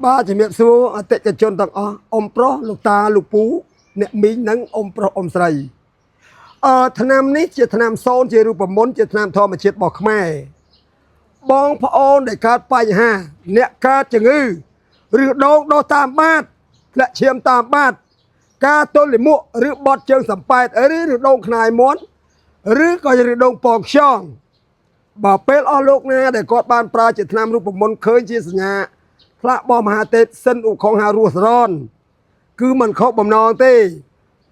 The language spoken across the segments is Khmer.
បាទជំរាបសួរអតិថិជនទាំងអស់អ៊ំប្រុសលោកតាលោកពូអ្នកមីងនិងអ៊ំប្រុសអ៊ំស្រីអឺឆ្នាំនេះជាឆ្នាំសូនជារូបមន្តជាឆ្នាំធម្មជាតិរបស់ខ្មែរបងប្អូនដែលកើតបញ្ហាអ្នកកើតជំងឺឬដងដោះតាមបាតធ្លាក់ឈាមតាមបាត ការទល់លាមកឬបត់ជើងសំប៉ែតឬឬដងខ្នាយមាន់ឬក៏ឬដងពងខ្យង បើពេលអស់លោកណាដែលគាត់បានប្រើជាថ្នាំរូបមន្តឃើញជាសញ្ញាផ្លាករបស់មហាទេពសិនឧខុងហារស់រនគឺมันខុសបំណងទេ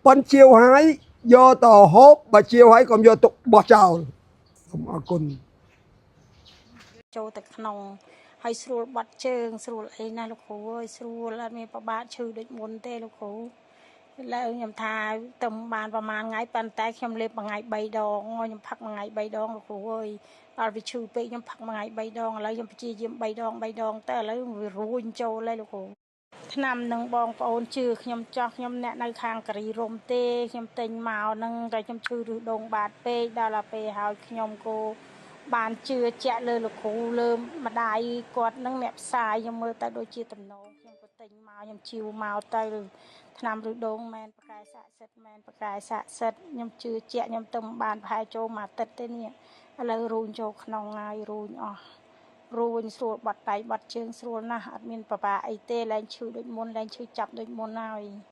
ប៉ុនជាវហើយយកទៅហូបបើជាវហើយកុំយកទុកបោះចោលសូមអរគុណ ចូលទៅក្នុងហើយស្រួលបាត់ជើងស្រួលអីណាលោកគ្រូអើយស្រួលអត់មានប្របាកឈឺដូចមុនទេលោកគ្រូឥឡូវខ្ញុំថាទៅបានប្រហែលថ្ងៃប៉ុន្តែខ្ញុំលេបមួយថ្ងៃ3ដងខ្ញុំផឹកមួយថ្ងៃ3ដងលោកគ្រូអើយដល់វាឈឺពេកខ្ញុំផឹកមួយថ្ងៃ3ដងឥឡូវខ្ញុំព្យាយាម3ដង3ដងទៅឥឡូវវារួញចូលហើយលោកគ្រូឆ្នាំនឹងបងប្អូនជឿខ្ញុំចោះខ្ញុំអ្នកនៅខាងការីរំទេខ្ញុំទិញមកនឹងតែខ្ញុំឈឺរឹសដងបាតពេកដល់ដល់ពេលហើយខ្ញុំក៏ បានជឿជាក់លើលោកគ្រូលើម្ដាយគាត់នឹងអ្នកផ្សាយខ្ញុំមើលទៅដូចជាតំណងខ្ញុំក៏ទិញមកខ្ញុំជីវមកទៅឆ្នាំឬដងមែនប្រកែស័ក្តិសិទ្ធមែនប្រកែស័ក្តិសិទ្ធខ្ញុំជឿជាក់ខ្ញុំទៅមិនបានប្រហែលចូលមួយអាទិត្យទេនេះឥឡូវរូញចូលក្នុងហើយរូញអស់រូញស្រួលបាត់ដៃបាត់ជើងស្រួលណាស់អត់មានប្របាអីទេលែងឈឺដូចមុនលែងឈឺចាប់ដូចមុនហើយ។